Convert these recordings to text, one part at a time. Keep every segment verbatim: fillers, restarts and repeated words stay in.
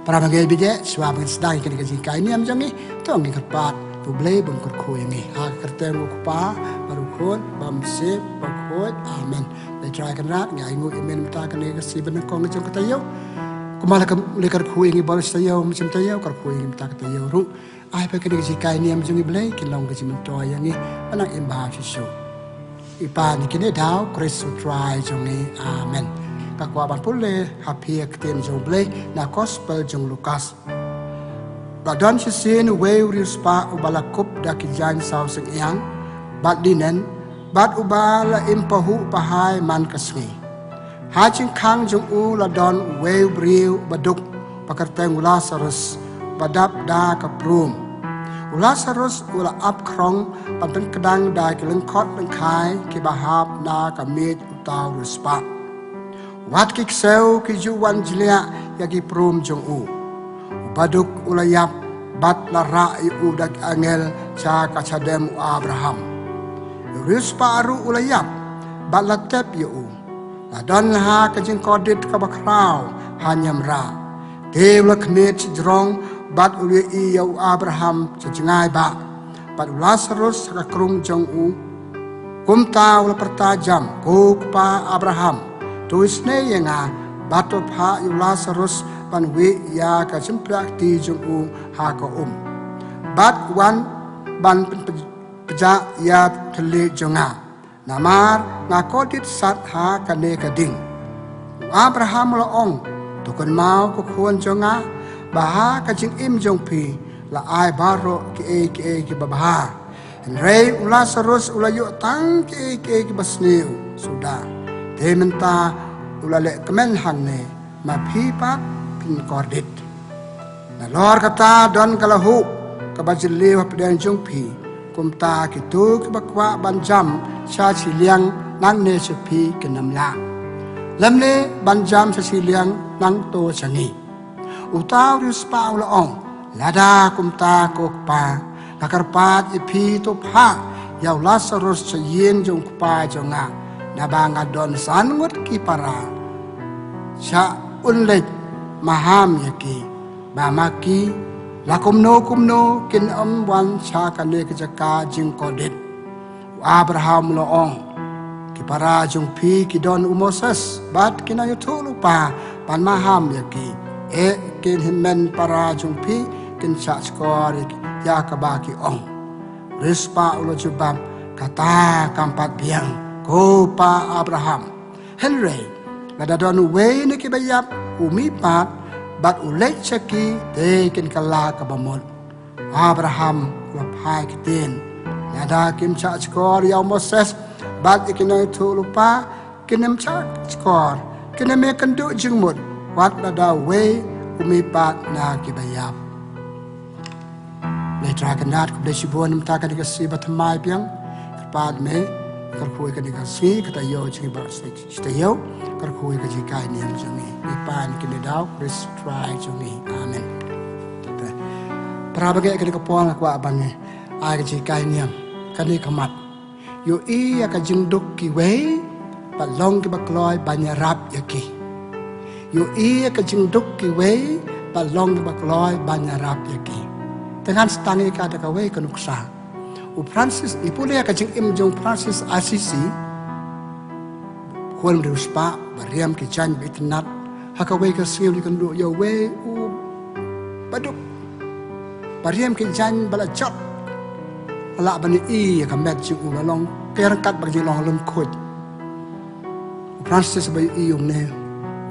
Para bangeit, bangeit, shuwa ban sdang ïa kane ka jinghikai niam jong ngi, to ngin kyrpad, to U Blei un kyrkhu ïa ngi. Ha ka kyrteng U Kpa, bad U Khun, bad U Mynsiem Bakhuid. Amen. Leit Trai Kynrad, ngi ainguh ïa me mynta kane ka sngi ba nyngkong jong ka taïew. Kumba la kyrkhu ïa ngi baroh shi taïew, mynsiem taïew, kyrkhu ïa ngi mynta ka taïew ruh. Ai ba kane ka jinghikai niam jong ngi, Blei, kin long ka jingmyntoi ïa ngi ban nang im bha shisha. Ïa kine ki daw, ha Khrist U Trai jong ngi. Amen. Nga kwah ban pule ha phi ïa ka ktien jong U Blei na Gospel jong u Lukas. La don shisien uwei u riewspah uba la kup da ki jaiñ saw shyng'iang bad linen, bad uba la im pahuh pahai man ka sngi. Ha jingkhang jong u la don uwei u briew uba duk, ba kyrteng u Lasarus, ba dap da ka prum. U Lasarus u la ap khrong ban pynkdang da ki lyngkhot lyngkhai kiba hap na ka miej uta u riewspah. Wat ki ksew ki ju wan jliah ïa ki prum jong u. U baduk u la ïap, bad la rah ïa u da ki angel sha ka shadem u Abraham. U riewspah ruh u la ïap, bad la tep ïa u. La don ha ka jingkordit kaba khraw ha niamra. Te u la khmied shajrong, bad u la ïohi ïa u Abraham sha jngai bah, bad u Lasarus ha ka krung jong u. Kumta u la pyrta jam, Ko kpa Abraham, to isynei ïa nga, bad to phah ïa u Lasarus ban wieh ïa ka jingpyrshah kti jong u ha ka um, bad wan ban pyn- pynpjah ïa ka thylliej jong nga, namar nga kordit sat ha kane ka ding. U Abraham u la ong, To kynmaw, ko khun jong nga, ba ha ka jingim jong phi la ai baroh kiei kiei kiba bha. Hynrei u Lasarus u la ïoh tang kiei kiei kiba sniew suda. Te mynta u la leh kmen hangne, ma phi pat phin kordit. Nalor kata don ka lahuh kaba jylliew hapdeng jong phi. Kumta kito kiba kwah ban jam sha shiliang nangne sha phi kin ym lah, lymne ban jam sha shiliang nangto sha ngi. Uta u riewspah u la ong, Lada kumta, ko kpa, nga kyrpad ïa phi, to phah ïa u Lasarus sha ïing jong u kpa jong nga, naba nga don san ngut ki para. Sha un leit maham ïa ki, ba ma ki la kumno kumno kin ym wan sha kane ka jaka jingkordit. U Abraham u la ong, Ki para jong phi ki don u Moses, bad ki nongïathuhlypa ban maham ïa ki. Eh, ki hynmen para jong phi kin shahshkor ïa kaba ki ong. U riewspah u la jubab, Kata kam pat biang, ko pa Abraham. Hynrei lada don uwei na kiba ïap u mihpat bad u leit sha ki, te kin kylla kaba mut. U Abraham u la phai ktien, Lada kim shahshkor ïa u Moses bad ïa ki nongïathuhlypa, kin ym shahshkor, kin ym ïakynduh jingmut wat lada uwei u mihpat na kiba ïap. Leit Trai Kynrad, khublei shibun mynta kane ka sngi ba thymmai biang. Kyrpad me, kyrkhu ïa kane ka sngi, ka taïew jong ngi baroh shi taïew, kyrkhu ïa ka jinghikai niam jong ngi. Ïa kine ki daw, Khrist Trai jong ngi. Amen. Para bangeit, kane ka por nga kwah ban ai ka jinghikai niam. Kane ka mat, ïohi ïa ka jingduk kiwei bad long kiba kloi ban ïarap ïa ki. Ïohi ïa ka jingduk kiwei bad long kiba kloi ban ïarap ïa ki. Te ngan sdang ïa ka da kawei ka nuksa. U Francis, i pule ïa ka jingim jong u Francis Assisi. Khun riewspah ba riam ki jaiñ ba itynnat. Ha kawei ka sngi u la ïakynduh ïa uwei u baduk ba riam ki jaiñ ba la jot. La lah ban ïohi ïa ka met jong u, la long ka ryngkat bad ka jinglong lyngkhuid. U Francis ba ïohi ïa une,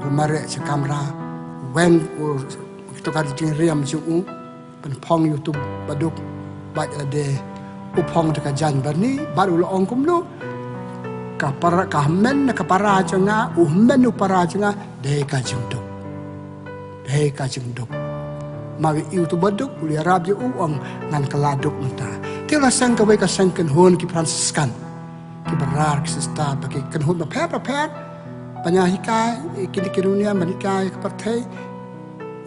u mareh sha kamra, u weng u, kito ka jingriam jong u, ban phong ïa uto u baduk, bad lada u phong da ka jaiñ byrni, bad u la ong kumno, ka para, ka hynmen ka para jong nga, u hynmen u para jong nga, dei ka jingduk. Dei ka jingduk. Ma u ïohi uto u baduk, u la ïarap ïa u, u ong, ngan kylla duk mynta. Te u la seng kawei ka seng kynhun ki Franciscan, kiba rar ki sister, ba ki kynhun bapher bapher, ban ïa hikai ïa kine ki riewniam, ban hikai ïa ka pyrthei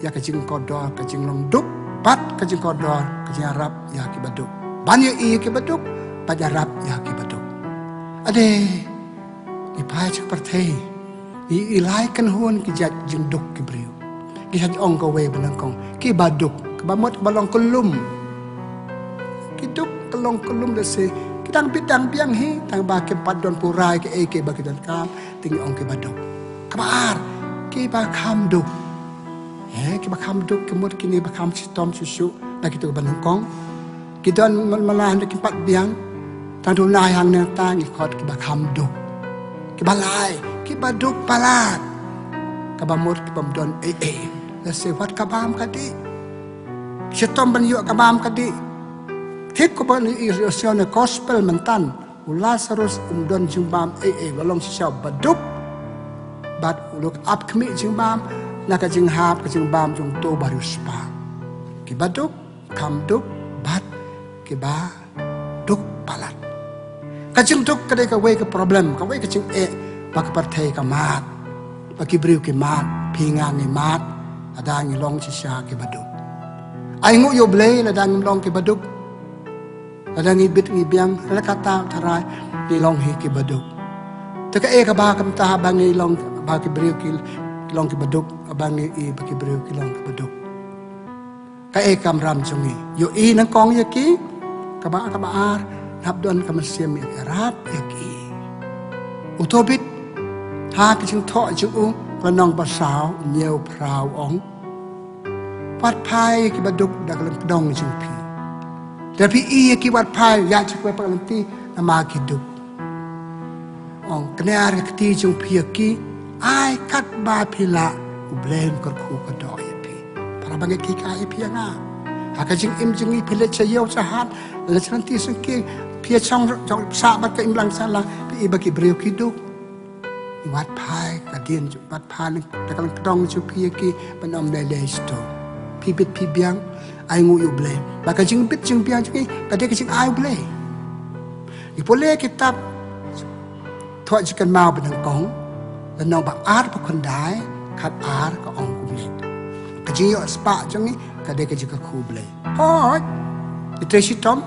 ïa ka jingkordor ka jinglong duk, bad ka jingkordor ka jingïarap ïa ki baduk. Ban ïohi ïa ki baduk, ban ïarap ïa ki baduk. Ade, ngi phai sha ka pyrthei, ngi ïohi lai kynhun ki jait jingduk ki briew. Ki haj ong kawei ba nyngkong, ki ba duk, kaba mut kaba long kyllum. Ki duk ka long kyllum da se, ki dang bit dang biang hi, tang ba ki pat don purai ki ei ki ba ki donkam, te ngi ong ki ba duk. Kaba ar, ki ba kham duk. He, ki ba kham duk, ki mut kine ba kham shitom shuh shuh na kitu ba nyngkong. Ki don man mala hynda ki pat biang. Tang duna yang neng tang ngi khot ki ba kham duk. Ki ba lai, ki ba duk palat. Kaba mut ki bym don ei ei. La se wat ka bam ka dih. Shitom ban ïoh ka bam ka dih. Thik kumba ngi ïohi ha ka gospel myntan. U Lazarus um don jingbam ei ei, u long shisha ba duk. Bad u la ap khmih jingbam na ka jinghap ka jingbam jong uto u bariewspah. Ki ba duk, kham duk, bad ki ba duk palat. Ka jingduk ka dei kawei ka problem, kawei ka jingeh ba ka pyrthei ka mad. Ba ki briew ki mad, phi nga ngi mad, lada ngi long shisha ki ba duk. Ai nguh ïa U Blei lada ngim long ki ba duk. Lada ngi bit ngi biang, lada kata tharai ngi long hi ki ba duk. Te kaei kaba kumta ba ngi long, ba ki briew ki long ki ba duk, ba ngi i ba ki briew ki long ki ba duk. Kaei ka kamram jong ngi. Ïohi nyngkong ïa ki, kaba, kaba ar, hap don ka mynsiem ïarap ïa ki. Uto u bit, ha ka jingthoh jong u, ka lynnong ba saw, hynñiew phra u ong. Wat phai ïa ki ba duk da ka lyngkdong jong phi. Lada phi ïohi ïa ki wat phai, ïa ki kwe pa ka lynti, namar ki duk. Ong, kner ka kti jong phi ïa ki, ai katba phi lah, U Blei un kyrkhu kyrdoh ïa phi. Para bangeit, ki ai ïa phi ïa nga. Ha ka jingim jong ngi phi leit sha ïew sha hat, leit sha lynti sha ki, phi ïa shong jong sah bad ka imlang sahlang, phi i ba ki briew ki duk. Wat phai ka dien, wat phai da ka lyngkdong jong phi ïa ki, ban ym lei lei shuh. Phi bit phi biang, ai nguh ïa U Blei. Ba ka jingbit jingbiang jong ngi, ka dei ka jingai U Blei. Ngi pule kitab Thoh Jingkynmaw ba nyngkong, lynnong ba arphew khyndai, khat ar ka ong kumne. Ka jingïoh spah jong ngi, ka dei ka jingkyrkhu U Blei. Hooid, ngi trei shitom.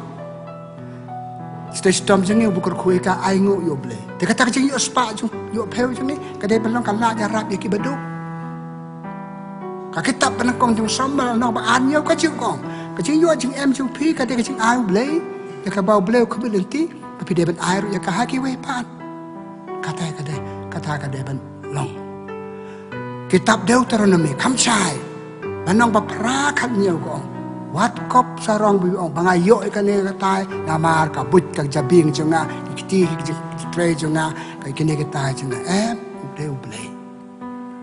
Shitom shitom jong ngi u kyrkhu ïa ka ai nguh ïa U Blei. Te kata ka jingïoh spah jong, ïoh phew jong ngi, ka dei ban long ka lad ïarap ïa ki ba duk. Ka kitab ba nyngkong jong Samuel lynnong ba ar hynñiew ka jingong. Ka jingïoh jingem jong phi ka dei ka jingai U Blei. Ïa kaba U Blei u khmih lynti, ba phi dei ban ai ruh ïa ka ha kiwei pat. Kata ka dei, kata ka dei ban long. Kitab Deuteronomi, kham shai. Lynnong ba phra khat hynñiew ka ong. Wat kop sarong ba ong, ba nga ïoh ïa kane ka tai, namar ka buit ka jabieng jong nga, ki kti ki jingtrei jong nga, ka kine ki tai jong nga. Em, U Blei, U Blei.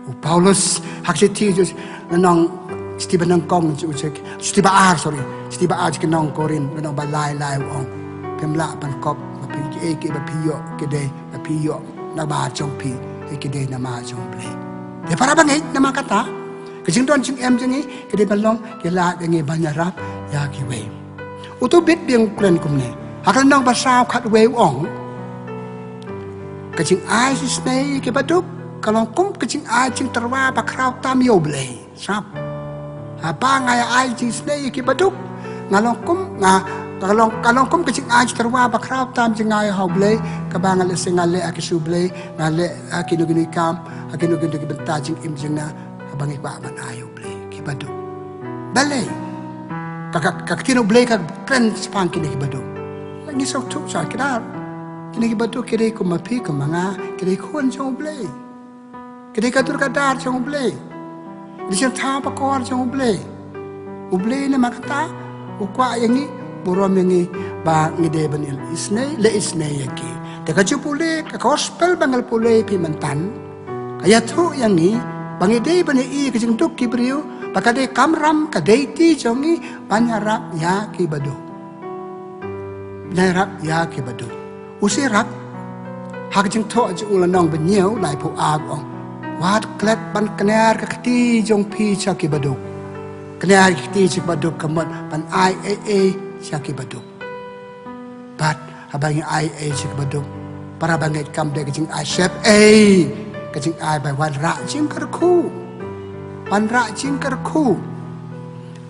U Paulus, ha ka shithi jong, lynnong, shithi ba nyngkong jong, shithi ba ar, sorry. Shithi ba ar jong ki nong Korinth, lynnong ba lai lai u ong. Phim lah ban kop, ba phi ki ei ki ba phi ïoh, ki dei, ba phi ïoh, namar jong phi, ki dei namar jong U Blei. Te para bangeit namar kata, ka jingdon jingem jong ngi, ka dei ban long, ki lad ïa ngi ban ïarap, ïa kiwei. Uto u bit biang u kren kumne. Ha ka lynnong ba saw khat wei u ong. Ka jingai shisnei ki ba duk, ka long kum ka jingai jingtyrwa ba khraw tam ïa U Blei. Sngap. Haba nga ïa ai jingsnei ïa ki ba duk. Nga long kum, nga, ka long, ka long kum ka jingai jingtyrwa ba khraw tam jong nga ïa U Blei, kaba nga leh shisha nga leh ha ki shu Blei, nga leh ha kino kino ki kam, ha kino kino ki bynta jingim jong nga, haba ngi kwah ban ai ïa U Blei, ki ba duk. Balei. Ka, ka, ka ktien U Blei ka kren shaphang kine ki ba duk. Ngi sngewthuh sha ki dar. Kine ki ba duk ki dei kum ma phi kum ma nga, ki dei khun jong U Blei. Ki dei ka dur ka dar jong U Blei. Ki dei shen thaw bakor jong U Blei. U Blei namar kata, u kwah ïa ngi, burom ïa ngi, ba ngi dei ban isnei, leh isnei ïa ki. Te ka jingpule, ka gospel ba ngi la pule ïa phi myntan. Ka ïathuh ïa ngi, ba ngi dei ban ïohi ïa ka jingduk ki briew, ba ka dei kamram, ka dei duty jong ngi, ban ïarap ïa ki ba duk. Ban ïarap ïa ki ba duk. U sirap, ha ka jingthoh jong u lynnong ba hynñiew, laiphew ar u ong. Wat klet ban kner ka kti jong phi sha ki ba duk. Kner ka kti sha ki ba duk ka mut, ban ai ei ei sha ki ba duk. Bad, haba ngi ai ei sha ki ba duk. Para bangeit kam dei ka jingai shep ei. Ka jingai ba wanrah jingkyrkhu. Wanrah jingkyrkhu.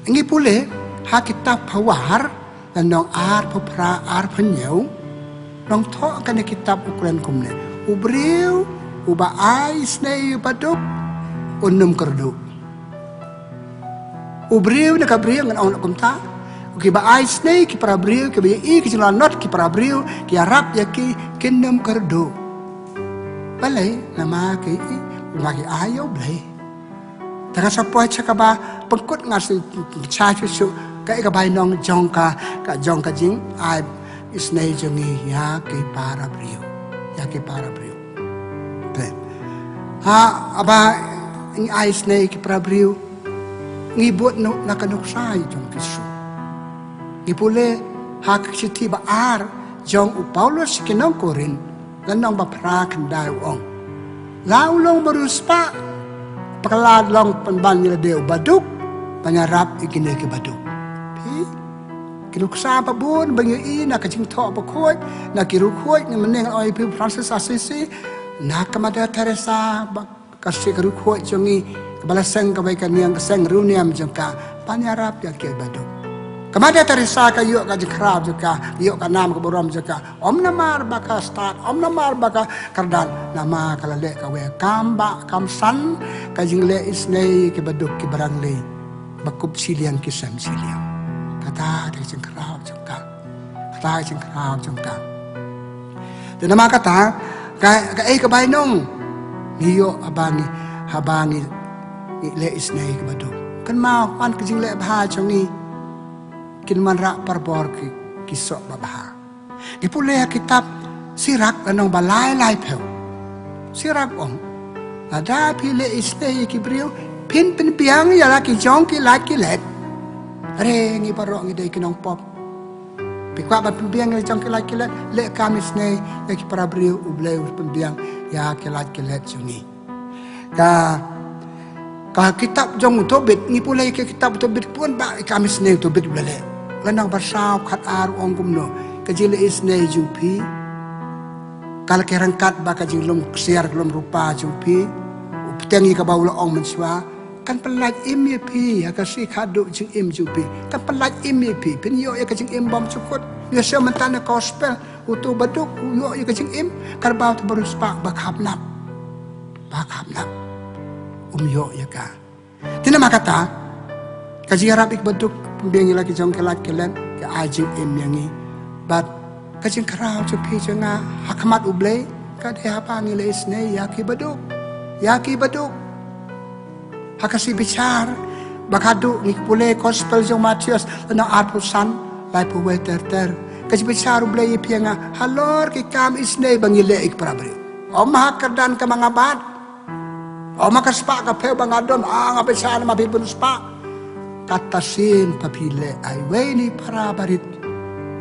Ngi pule, ha kitab Phawar, lynnong arphew phra arphew hynñiew, nongthoh kane kitab u kren kumne. U briew, uba ai snei ïa u ba duk, un ym kyrduh. U briew ne ka briew ngan ong kumta. Kiba ai isynei ki para briew, kiba ïohi ki jinglanot ki para briew, ki ïarap ïa ki, kin ym kyrduh. Balei? Namar ki, namar ki ai ïa U Blei. Te nga sa poi sha kaba pynkut, nga sa shai shuh shuh kaei ka bainong jong ka, ka jong ka jingai isynei jong ngi ïa ki para briew. Ïa ki para briew. Te ha, haba ngi ai isynei ki para briew, ngi bud na, na ka nuksa jong Jisu. Ngi pule ha ka shithi ba ar jong u Paulus sha ki nong Korinth, lynnong ba phra, khyndai, u ong: La u long ba riewspah, ba ka la long pynban ïa lade u baduk, ban ïarap ïa kine ki baduk. Phi, ki nuksa ba bun ba ngi ïohi na ka Jingthoh Bakhuid, na ki riewkhuid, ngi mynne ngan ong ïa phi Francis Assisi, na ka Mother Teresa, ba ka shi ka riewkhuid jong ngi, kaba la seng kawei ka niam, ka seng riewniam jong ka, ban ïarap ïa ki baduk. Ka Mother Teresa ka ïoh ka jingkhraw jong ka, ïoh ka nam ka burom jong ka, ym namar ba ka stad, ym namar ba ka kyrdan, namar ka la leh kawei ka kam bah, kam san, ka jingleh isynei ki baduk ki barangli, ba kup shiliang ki sem shiliang. Kata ka jingkhraw jong ka. Kata ka jingkhraw jong ka. Te namar kata, ka, kaei ka bainong ngi ïoh haba ngi, haba ngi, ngi leh isynei ki baduk? Kynmaw, wan ka jingleh bha jong ngi kin wanrah parbor ki, ki soh babha. Ngi pule ha kitab Sirak lynnong ba lai, laiphew. Sirak ong: Lada phi leh isynei ïa ki briew, phin pynbiang ïa la ki jong ki lait ki let. Hynrei ngi baroh ngi dei ki nongpop. Phi kwah ban pynbiang ïa la ki jong ki lait ki let? Leh kam isynei ïa ki para briew, U Blei u pynbiang ïa ki lait ki let jong ngi. Ka, ka kitab jong u Tobit, ngi pule ka kitab u Tobit, bun bah ki kam isynei u Tobit u la leh. Lynnong ba saw, khatar, u ong kumno: Ka jingleh isynei jong phi, ka la kyntiew ryngkat bad ka jinglum ksiar, ka lum rupa jong phi. U bteng ïa kaba u la ong mynshuwa, kan pynlait im ïa phi ha ka shi khadduh jingim jong phi. Kan pynlait im ïa phi, phin ïoh ïa ka jingim bymjukut. Ïoh sha mynta na gospel, uto u baduk u ïoh ïa ka jingim, katba uto u riewspah ba khapnap, ba khapnap, um ïoh ïa ka. Te namar kata, ka jingïarap ïa ki baduk, pynbiang ïa la ki jong ki lait ki let, ka ai jingim ïa ngi. Bad ka jingkhraw jong phi jong nga ha khmat U Blei ka dei haba ngi leh isynei ïa ki baduk. Ïa ki baduk. Ha ka Shi Bichar ba khatduh, ngi pule gospel jong u Mathaios lynnong arphew san, laiphew wei ter ter. Ka Shi Bichar U Blei ïa phi ïa nga halor ki kam isynei ba ngi leh ïa ki para briew. Ym ha ka kyrdan kaba nga bat, ym ha ka spah ka phew ba nga don, ah, nga bishar namar phi bun spah. Kata shisien ba phi leh ïa iwei na i para barit,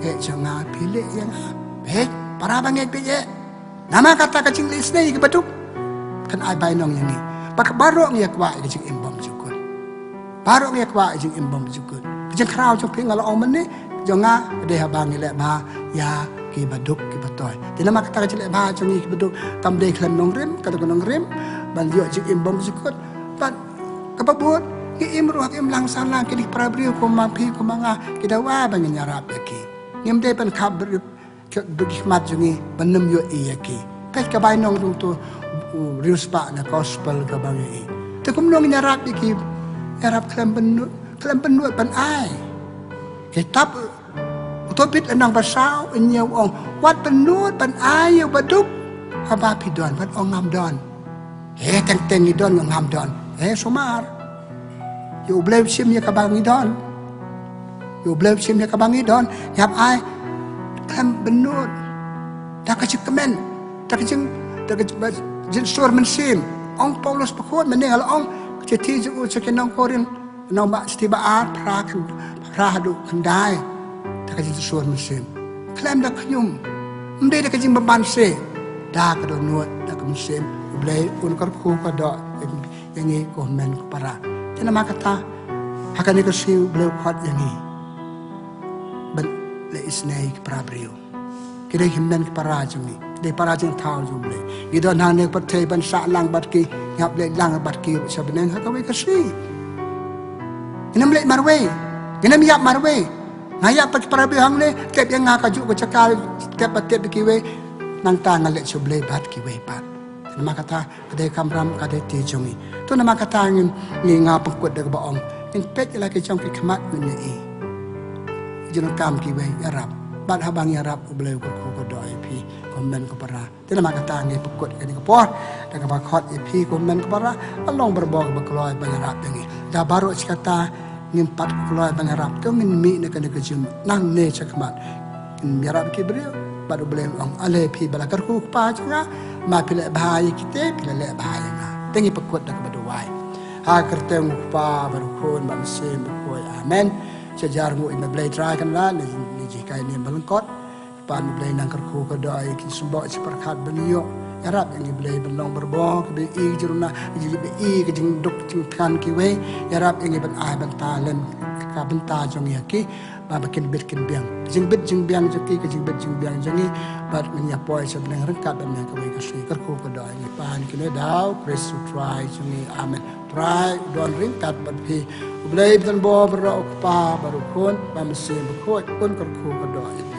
eh, jong nga, phi leh ïa nga. Beit, para bangeit, beit, eh. Namar kata ka jingleh isynei ïa ki baduk kan ai bainong ïa ngi. Ba ka baroh ngi ïa kwah ïa ka jingim bymjukut. Baroh ngi ïa kwah ïa ka jingim bymjukut. Ka jingkhraw jong phi, nga la ong mynne, jong nga ka dei haba ngi leh bha ïa ki baduk ki batoi. Te namar kata ka jingleh bha jong ngi ki baduk kam dei khlem nongrim, ka dei ka nongrim ban ïoh jingim bymjukut. Bad kaba bud, ngi im ruh ha ka imlang sahlang, kine ki para briew kum ma phi kum ma nga, ki dawa ba ngin ïarap ïa ki. Ngim dei ban khap briew, ka, ka khmat jong ngi ban ym ïohi ïa ki. Peit ka bainong jong uto u riewspah na gospel kaba ngi ïohi. Te kumno ngin ïarap ïa ki? Ïarap khlem bynnud, khlem bynnud ban ai. Kitab u Tobit lynnong ba saw, hynñiew, u ong: Wat bynnud ban ai ïa u baduk haba phi don, wat ong ngam don. He, teng teng ngi don, ngam don. He, sumar. Ïa U Blei u shim ïa kaba ngi don. Ïa U Blei u shim ïa kaba ngi don. Ngi hap ai khlem bynnud. Da ka jingkmen, da ka jing, da ka jing, jingsur mynsiem. Ong Paulus bakhuid mynne, nga la ong, ka shithi jong u sha ki nong Korinth, nong ba, shithi ba ar, phra, khy, phra haduh khyndai. Da ka jingsur mynsiem. Khlem da ka khñium. Ym dei da ka jingbymman seh. Da ka dohnud, da ka mynsiem. U Blei un kyrkhu ka doh ïa ngi ko hynmen ko para. Te namar kata, ha kane ka sngi U Blei u khot ïa ngi ban leh isynei ki para briew. Ki dei hynmen ki para jong ngi. Dei para jingthaw jong U Blei. Ngi don hangne ha pyrthei ban sah lang bad ki, ngi hap leit lang bad ki sha bneng ha kawei ka sngi. Ngin ym leit marwei. Ngin ym ïap marwei. Nga ïap bad ki para briew hangne, tep ïa nga kajuh ka jaka, tep ba tep ïa kiwei. Nangta nga leit sha U Blei bad kiwei pat. Namar kata, ka dei kamram, ka dei ti jong ngi. To namar kata ngin, ngi, nga pynkut da kaba ong, Ngin peit ïa la ki jong ki khmat, ngin ïohi. Jingdonkam kiwei ïarap. Bad haba ngi ïarap, U Blei u kyrkhu kyrdoh ïa phi, ko hynmen ko para. Te namar kata ngi pynkut kane ka por da kaba khot ïa phi, ko hynmen ko para, ban long barabor kiba kloi ban ïarap ïa ngi. Da baroh shi katta ngim pat kloi ban ïarap, to ngin mih na kane ka jingmut nangne shakhmat. Ngin ïarap ki briew, bad U Blei u ong, ale phi ba la kyrkhu Kpa jong nga, ma phi leh bha ïa kite, phi la leh bha ïa nga. Te ngi pynkut da kaba duwai. Ha ka kyrteng U Kpa bad U Khun bad U Mynsiem Bakhuid. Amen. Sha jar nguh ïa me Blei Trai Kynrad, ne ne jinghikai ne ba lyngkot. Kpa U Blei, nang kyrkhu kyrdoh ïa ki symboh shi pyrkhat ban ïoh. Ïarap ïa ngi Blei ban long barabor kiba ïohi jingduna, kiba ïohi ka jingduk jingthngan kiwei. Ïarap ïa ngi ban ai bynta lem ka bynta jong ngi ha ki, ba ba kin bit kin biang. Ka jingbit jingbiang jong ki, ka jingbit jingbiang jong ngi. Bad ngin ïa poi sha bneng ryngkat bad me kawei ka sngi. Kyrkhu kyrdoh ïa ngi pan kine da U Khrist U Trai jong ngi. Amen. Trai u don ryngkat bad phi. U Blei ba don bor baroh, U Kpa bad U Khun bad U Mynsiem Bakhuid, un kyrkhu kyrdoh ïa phi.